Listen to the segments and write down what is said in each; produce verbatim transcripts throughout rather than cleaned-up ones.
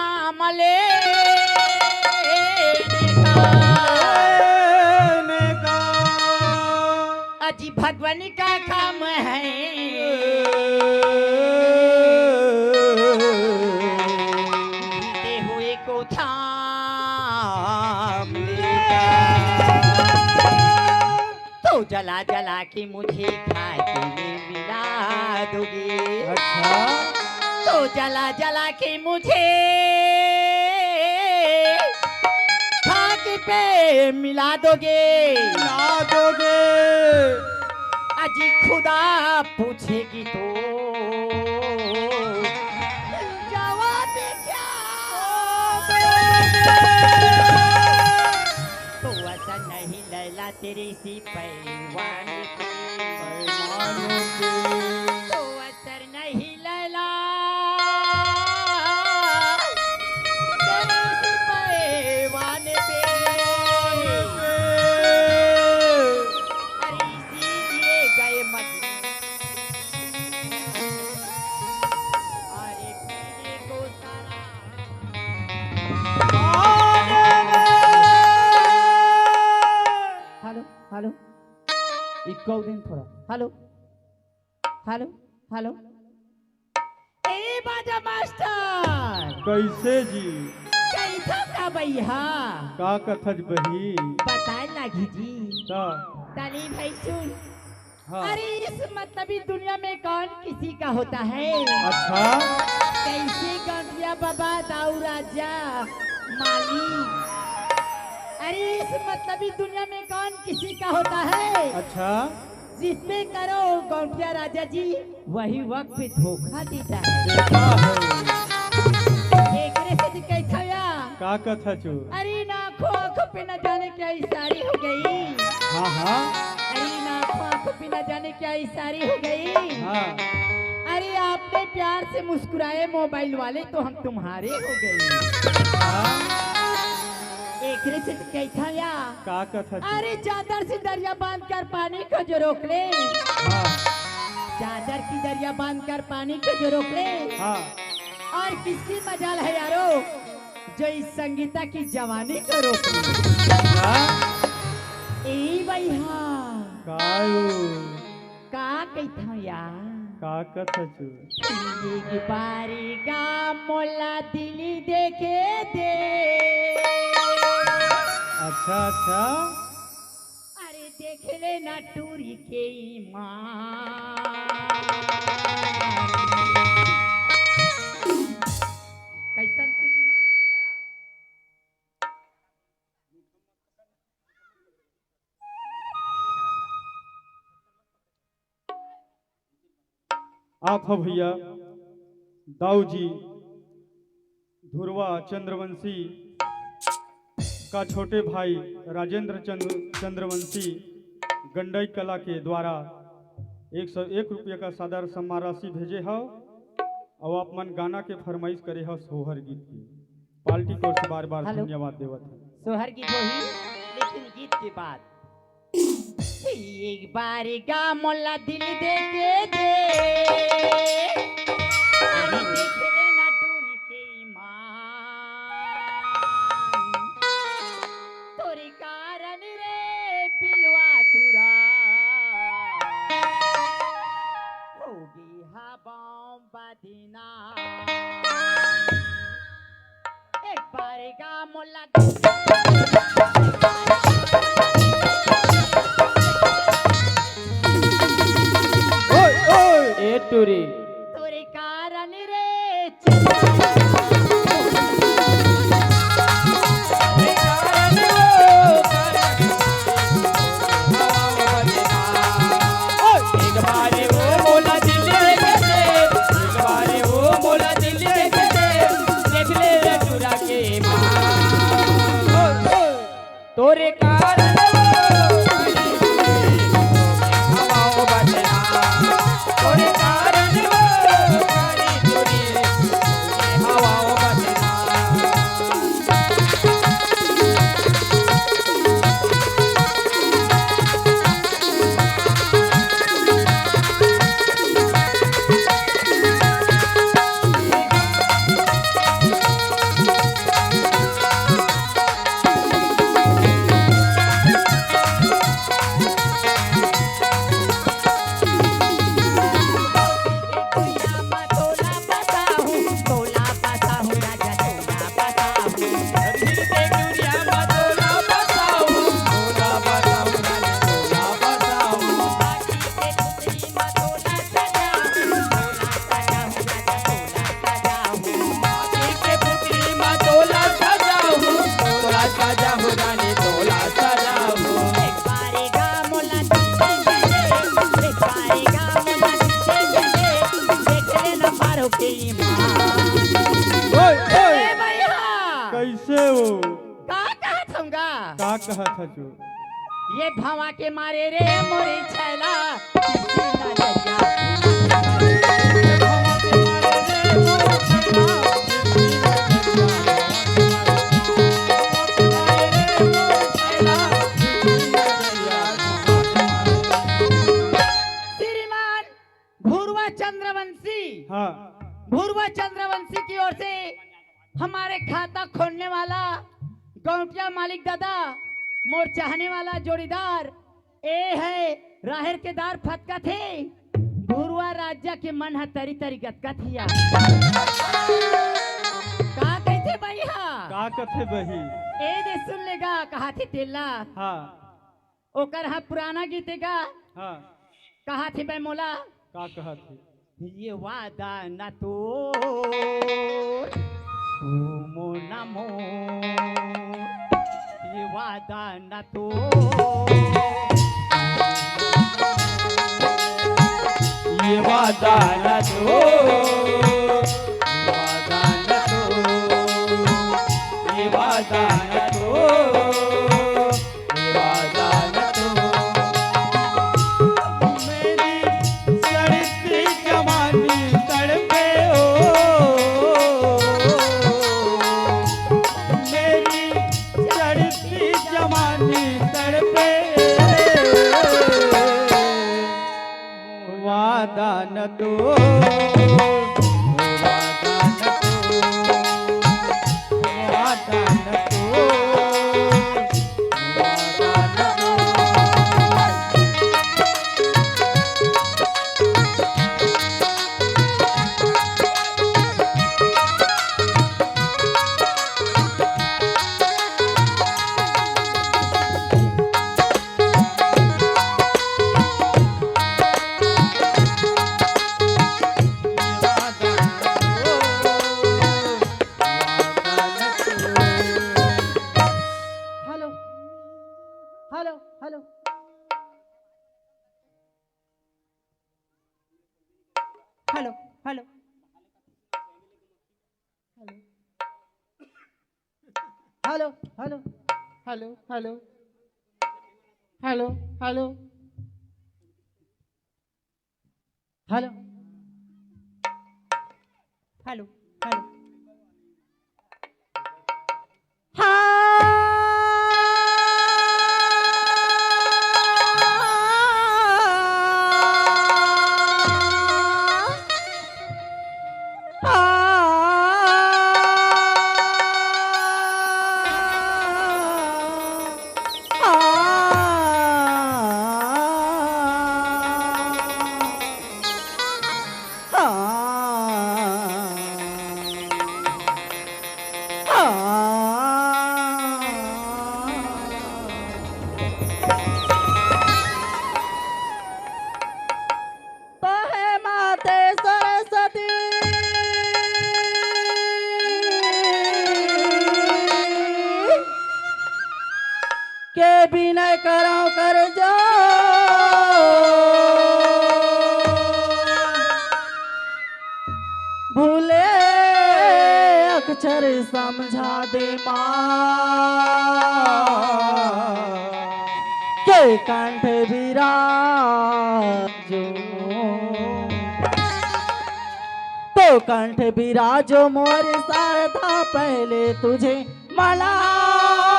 काम ले का। अजी भगवान का काम है, जीते हुए को थाम ले। तो जला जला के मुझे खाके में मिला दोगे। अच्छा। तो जला जला के मुझे खाके पे मिला दोगे। मिला दोगे। अजी खुदा पूछेगी तो जवाब क्या दोगे? तो ऐसा नहीं लैला तेरी सी पैवान की। पैवान की। तो असर नहीं लैला तेरी सी पैवान पे। अरे इसीलिए गए मत। अरे पीने को सारा। Hello, hello. इक्को दिन थोड़ा। Hello, hello, hello. ए बाजा मास्टर। कैसे जी? कैसा का भैया? का कथच बही? बताए लागी जी। का? ताली भाई सुन। हाँ। अरे इस मतलबी दुनिया में कौन किसी का होता है? अच्छा। कैसे गौंटिया बाबा दाऊ राजा माली। अरे इस मतलबी दुनिया में कौन किसी का होता है? अच्छा। जिससे करो गौंटिया राजा जी, वही वक्त पे धोखा देता है। एकरे से तो कहता या। का कथच? अरे ना आंखों आंखों पे न जाने क्या इशारी हो गई। हाँ, हाँ। अरे ना आंखों आंखों पे न जाने क्या इशारी हो गई। हाँ। अरे आपने प्यार से मुस्कुराए मोबाइल वाले, तो हम तुम्हारे हो गए। हाँ। एकरे से तो कहता या। का कथच? अरे चादर से दरिया बांध कर पानी को जो रोक ले। हाँ। चादर की दरिया बांध कर पानी को जो रोक ले। हाँ। और किसकी मजाल है यारो, जो इस संगीता की जवानी को रोक ले। हाँ। ए भैया। कायो? का कहिथंव यार? का कथच? एक बारी गा मोला दिल देखे दे। अच्छा, अच्छा। अरे देख ले ना टूरी के ईमान। कैसन सीटी मारा हे गा? आप हो भैया दाऊ जी ध्रुवा चंद्रवंशी का छोटे भाई राजेंद्र चंद्र, चंद्रवंशी गंडई कला के द्वारा एक सौ एक रुपया का सादर सम्मान राशि भेजे हव। अउ आप मन गाना के फरमाइश करे हव सोहर गीत के। पार्टी की ओर से बार बार हेलो। धन्यवाद देवत हन। सोहर गीत होही, लेकिन गीत के बाद एक बार गा मोला दिल दे के दे। अरे देख ले ना टूरी के ईमान। तोरे कारण रे पिलवा तुरा। होगे हवंव बदनाम। एक बार गा मोला ओए, ओए। ए टूरी। तोरे कारण रे। एक बारी वो मोला दिल देखे दे, एक बारी वो मोला दिल देखे दे, देख ले रे चुरा के माँ। तोरे कारण वो हवाओ बदनाम, तोरे कारण वो हवाओ बदनाम। का कहत हस तू? ये भवा के मारे रे मोरे छैला। श्रीमान भुरवा चंद्रवंशी, हाँ। भुरवा चंद्रवंशी की ओर से हमारे खाता खोलने वाला गौंटिया मालिक दादा, मोर चाहने वाला जोड़ीदार, ए हे राहेर के दार फतकत हे, भुरवा राजा के मन ह तरी तरी गतकत हिया। का कहिथे बइहा? का कथे बही? ए दे सुन लेगा, कहाथे तेला। हाँ। ओकर ह पुराना गीत हे गा। हाँ। कहाथे बे मोला। का कहाथे? ये वादा न तोर, तू मोना मोर। ये वादा न तोर, ये वादा न तोर, ये वादा न तोर, ये वादा न तोर। मेरी चढ़ती जवानी तड़पे ओ, मेरी चढ़ती जवानी तड़पे। वादा न तोर, वादा न तोर, वादा न तोर, वादा न तोर। Hello, hello, hello, hello, hello, hello, hello, hello, hello, hello, hello, hello, hello, hello, hello. हाँ। तो हे माते सरस्वती के बिनय करौं कर जोर। भूले अक्षर समझा दे माँ, के कंठ विराजो। तो कंठ विराजो मोर शारदा, पहले तुझे मनाऊं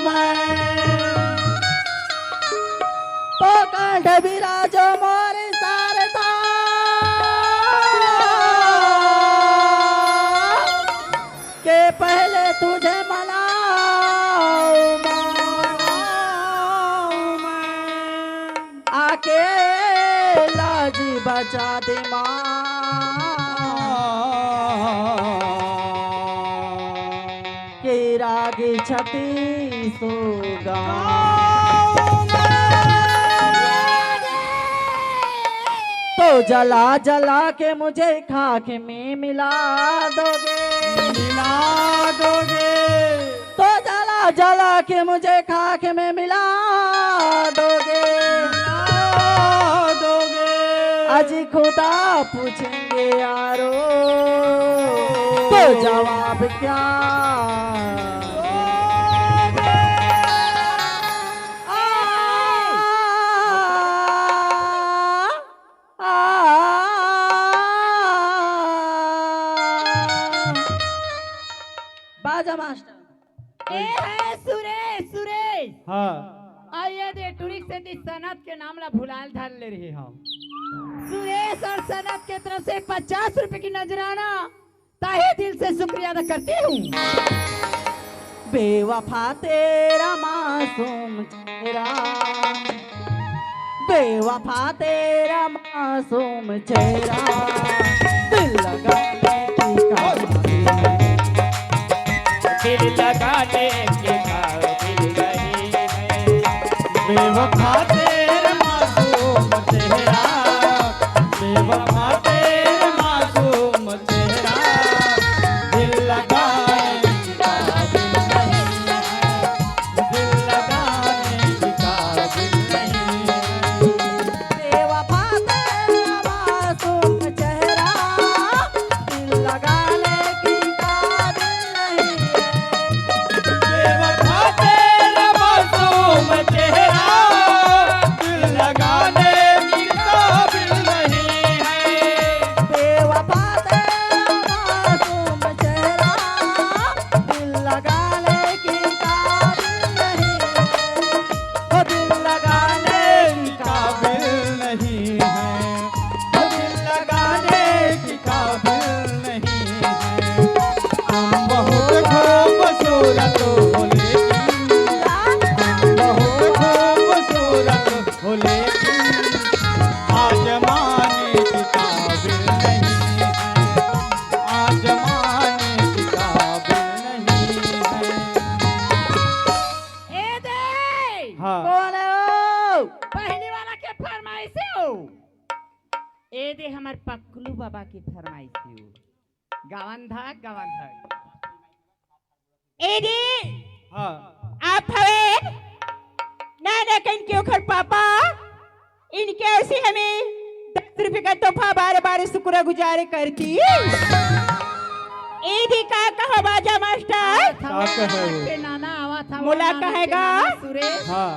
मैं। तो कंठ विराजो मोर शारदा, के पहले तुझे मनाऊं मैं। आके लाज बचा दे माँ, के राग छत्तीसो गाँव। तो जला जला के मुझे खाक में मिला दोगे, मिला दोगे। तो जला जला के मुझे खाक में मिला दोगे, मिला दोगे। आज खुदा पूछेंगे यारो, तो जवाब क्या? आजा मास्टर। ए हे सुरेश, सुरेश। हाँ। अउ ये दे टुरी के सेती सनत के नाम ला भुलाल धर ले रहे हव। सुरेश अउ सनत के तरफ से पचास रुपए की नजराना तहे दिल से शुक्रिया अदा करती हूँ। बेवफा तेरा मासूम चेहरा, बेवफा तेरा मासूम चेहरा, दिल लगाने की काबिल नहीं, दिल लगाने की काबिल नहीं है। बेवफा तेरा मासूम चेहरा, बेवफा तेरा मासूम चेहरा, दिल लगाने की काबिल नहीं है, दिल लगाने की काबिल नहीं है। बेवफा तेरा मासूम चेहरा, दिल लगाने की काबिल नहीं है। बेवफा तेरा मासूम चेहरा, दिल लगाने की काबिल नहीं है। बेवफा तेरा मासूम चेहरा, दिल लगाने की काबिल नहीं है। वो दिल लगाने की काबिल नहीं है। वो दिल लगाने की काबिल नहीं है। हम बहुत खूबसूरत हो लेकिन, हम बहुत खूबसूरत हो लेकिन, आजमाने की काबिल नहीं है, आजमाने की काबिल नहीं है। ए दे! हाँ। कौन हो? पहली वाला के फरमाइश हो। ए दे हमर पकलू बाबा के फरमाइश हो। गवन धा, गवन धा। ए दे! हाँ। आप हवे? ना, ना, कहिन के ओखर पापा, इनके ओर से हमें दस रुपए का तोहफा बार बार शुक्रगुजार करती। ए दे का कहो बाजा मास्टर? आवत हवय, का कहे? नाना के नाना आवत हवय, मोला नाना के कहेगा? नाना सुरेश। हाँ।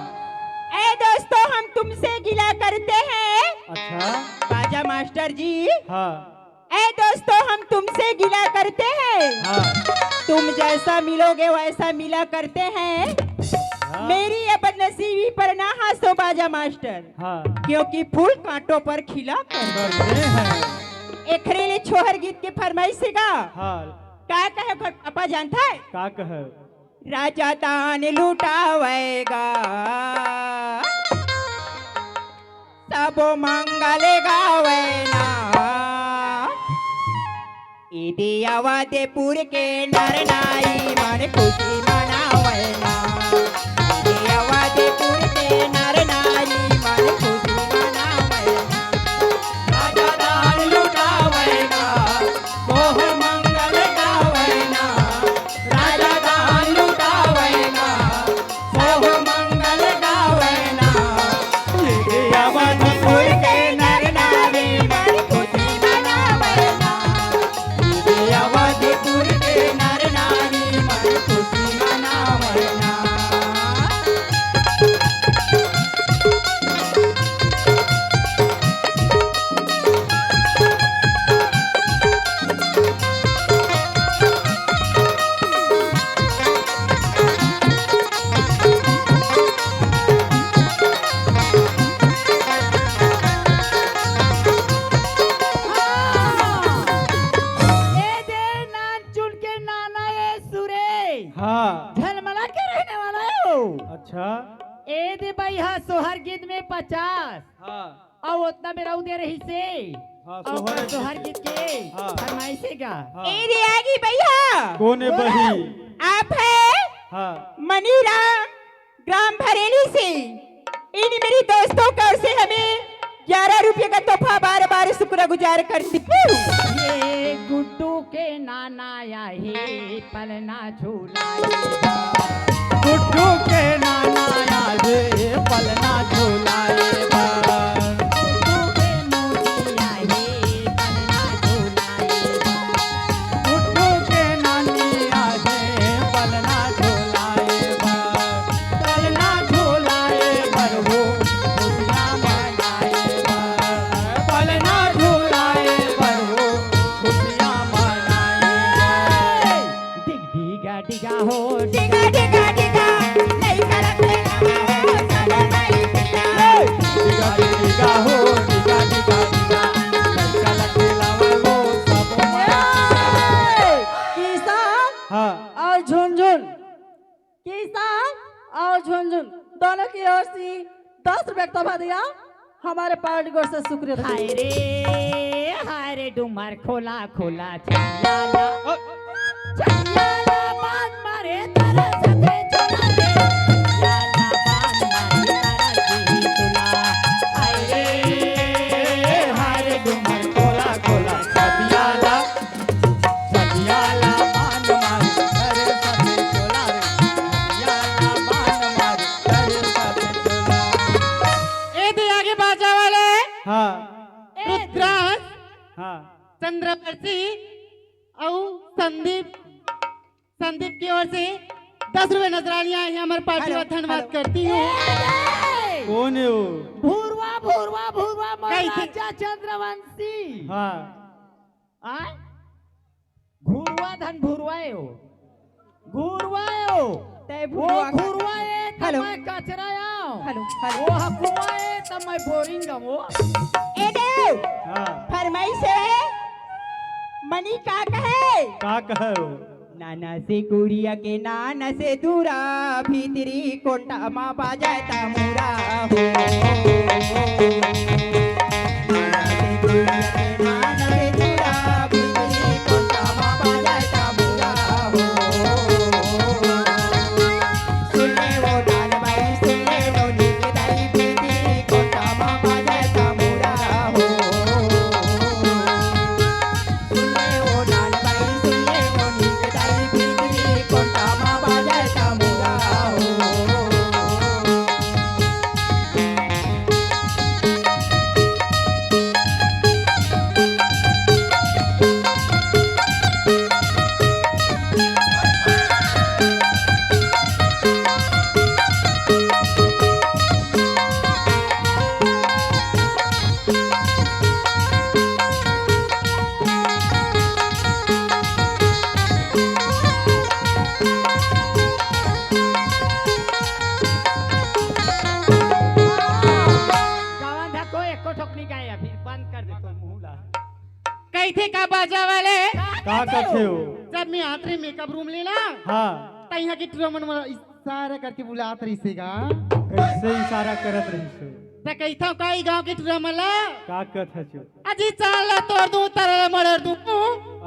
ए दोस्तों, हम तुमसे गिला करते हैं। अच्छा। बाजा मास्टर जी। हाँ। ए दोस्तों, हम तुमसे गिला करते हैं। हाँ। तुम जैसा मिलोगे वैसा मिला करते हैं। हाँ। मेरी ये बदनसीबी पर ना हंसो बाजा मास्टर। हाँ। क्योंकि फूल कांटों पर खिला करते हैं। एखरे ले छोहर गीत के फरमाइश हे गा। हाँ। का कहे ओखर पापा जानत हस? का कहे? राजा दान लुटावय गा, सबो मंगल गावय ना। ए दे अवधपुर के नर नारी मन खुशी मनावय ना। ए दे अवधपुर के नर नारी मन खुशी मनावय ना। राजा दान लुटावय ना, सोहर मंगल गावय ना। राजा दान लुटावय ना, सोहर मंगल गावय ना। ए दे अवधपुर के नर नारी मन खुशी मनावय ना। ए दे अवधपुर के नर नारी मन खुशी मनावय ना। ए दे नानचुन के नाना ए सुरेश। हाँ। झलमला के रहने वाला हो। अच्छा। ए दे बइहा सोहर गीत में पचास। हाँ। अउ ओतना बेरा उ दे रहिसे। हाँ, अउ सोहर गीत के। हाँ। फरमाइश हे गा। हाँ। ए दे आगी बइहा। कोन ए बइहा? आप है? हाँ। मनीराम, ग्राम भरेली से। इन मेरी दोस्तों की ओर से हमें ग्यारह रुपये का तोहफा बार बार शुक्रगुजार करती हूँ। ये गुड्डू के नाना आए पलना झूलाए बा। गुड्डू के नाना आए पलना झूलाए बा। गुड्डू के मोती आए पलना झूलाए बा। गुड्डू के नानी आए पलना झूलाए बा। पलना झूलाए बर हो खुशियाँ मनाए बा। पलना झूलाए बर हो खुशियाँ मनाए बा। डिग डिगा डिगा हो, डिगा, डिगा, डिगा, लइका ला खेलावा हो, सब माई पिया। ए, डिगा, डिगा हो, डिगा, डिगा, डिगा, लइका ला खेलावा हो, सब माई पिया। ए, किसा हाँ। और झुनझुन, किसा और झुनझुन, दोनों की ओर से दस रुपए का तोहफा दिया। हमारे पार्टी की ओर से शुक्रिया। हाय रे, हाय रे, डूमर खोला, खोला, छलिया ला, अ- छलिया ला, बांध मारे, तरस दे, चला रे, छलिया ला, बांध मारे, तरस दे, चला। हाय रे, हाय रे, डूमर खोला, खोला, छलिया ला, छलिया ला, बांध मारे, तरस दे, चला रे, छलिया ला, बांध मारे, तरस दे, चला। ए दे आगे बाजा वाले। हाँ। ए दे। रुद्रांश, हाँ। चंद्रवर्षी अउ संदीप, संदीप की ओर से दस रुपए नजरानिया है, हमारे पार्टी हेलो, का धन्यवाद हेलो। करती हूँ। ए! कौन है वो? भूरवा, भूरवा, भूरवा, मोर कैसे? राजा चंद्रवंशी। हाँ। आय? घुरवा धन भुरवा है वो। घुरवा है वो। तय वो भुरवा का घुरवा है, त हेलो। मैं कचरा आऊं। Hello, hello. वो हकुआ है, त मैं बोरिंग हूँ। ए देव, हाँ। फरमाइश है, मनी का कहे? का कहे हो? नाना से कुड़िया के नाना से दूरा, भीतरी कोंटा मा बाजाय तामुरा हो। नाना से कुड़िया के नाना से दूरा, भीतरी कोंटा मा बाजाय तामुरा हो। सुन ले वो डाल बाई, सुन ले वो नीक दाई, भीतरी कोंटा मा बाजाय तामुरा हो। सुन ले वो डाल बाई, सुन ले वो नीक दाई, भीतरी कोंटा मा बाजाय तामुरा हो। गावन धको एको ठोक नहीं गाए, अभी बंद कर दे तो मुंह ला। कइथे का बाजा वाले? का कथे हो? जब मैं आत रही मेकअप रूम ले ना, हाँ। त इहाँ के टुरा मन मोला इशारा करके बुलात रहिसे गा। कइसे इशारा करत रहिसे? त कहिथव का ई गाँव के टुरा मन ला? का कथस ओ? अजी चाल ला तोड़ दूँ, तरल मड़र दूँ।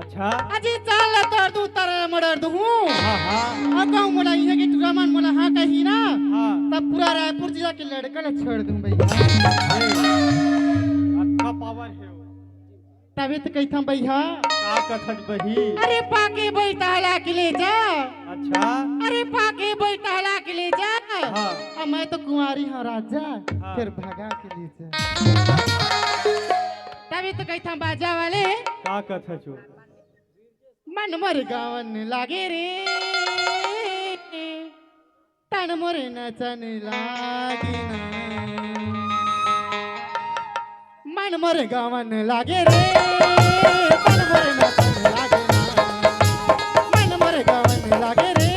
अच्छा। अजी चाल ला तोड़ दूँ, तरल मड़र दूँ। हाँ, हाँ। अउ कहूँ मोला इहाँ के टुरा मन मोला हाँ कही ना, हाँ। तब पूरा रायपुर जिला के लड़का ला छेड़ दूँ भैया। ए, अतका पावर हे ओ। तभी तो कहिथव भैया। का कथस बही? अरे पाके बैठा ला के ले जा। अच्छा। अरे पाके बैठा ला के ले जा। हाँ। अब मैं तो कुंवारी हूँ राजा, हाँ। फिर भगा के ले जा। तभी तो कहिथव बाजा वाले। का कथस ओ? मन मोर गावन लागे रे, तन मोर नचन लागे ना। मन मोर गावन लागे रे, तन मोर नचन लागे ना। मन मोर गावन लागे रे,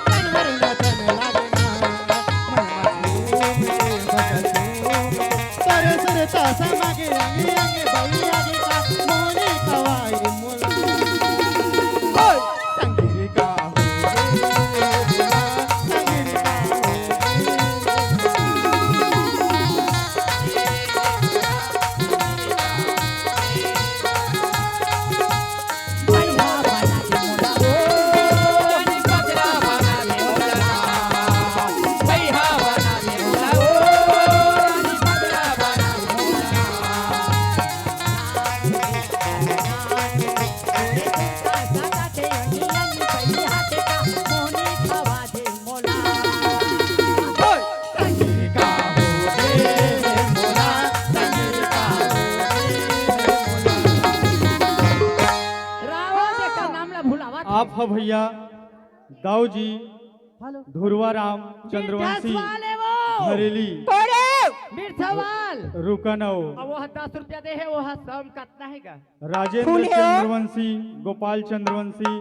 तन मोर नचन लागे ना। मन मा झूम रे बस झूम रे, तोरे सुर तासा मागे अंगे अंगे बई आगे का मोहनी खवाई मोला। ओए! संगीत का हो रे, संगीत का हो रे। रावण के का नाम ला भुलावत आप ह भैया दाऊ जी, हेलो। धुरवा राम चंद्रवंशी, वाले वो। हरेली। तोरे। मिर्चवाल। रुकन हो। अब वो दस रुपया दे है, वो ह सम कतना है का? राजेंद्र फूल है। चंद्रवंशी, गोपाल चंद्रवंशी,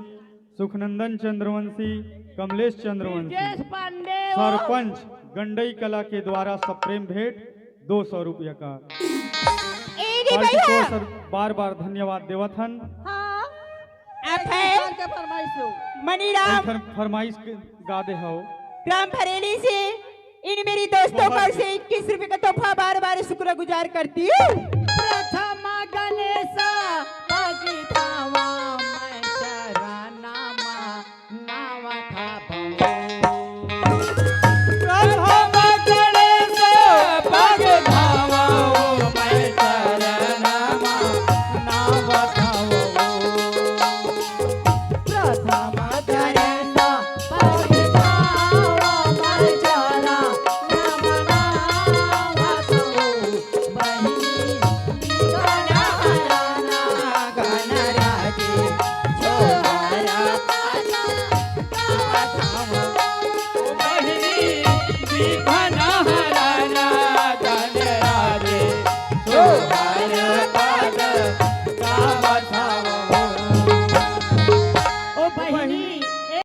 सुखनंदन चंद्रवंशी, कमलेश चंद्रवंशी, ब्रजेश पांडे हो। सरपंच गंडई कला के द्वारा सप्रेम भेंट दो सौ रुपया का। ए रे पार्टी भैया। को सर बार बार धन्यवाद देवत हन। हाँ। आप है सरकार के फरमाइश हो। मनीराम एखन फरमाइश के गा दे हो। ग्राम भरेली से। इन मेरी दोस्तों को से इक्कीस रुपए का तोहफा बार बार शुक्रगुजार करती हूँ। प्रथम गणेश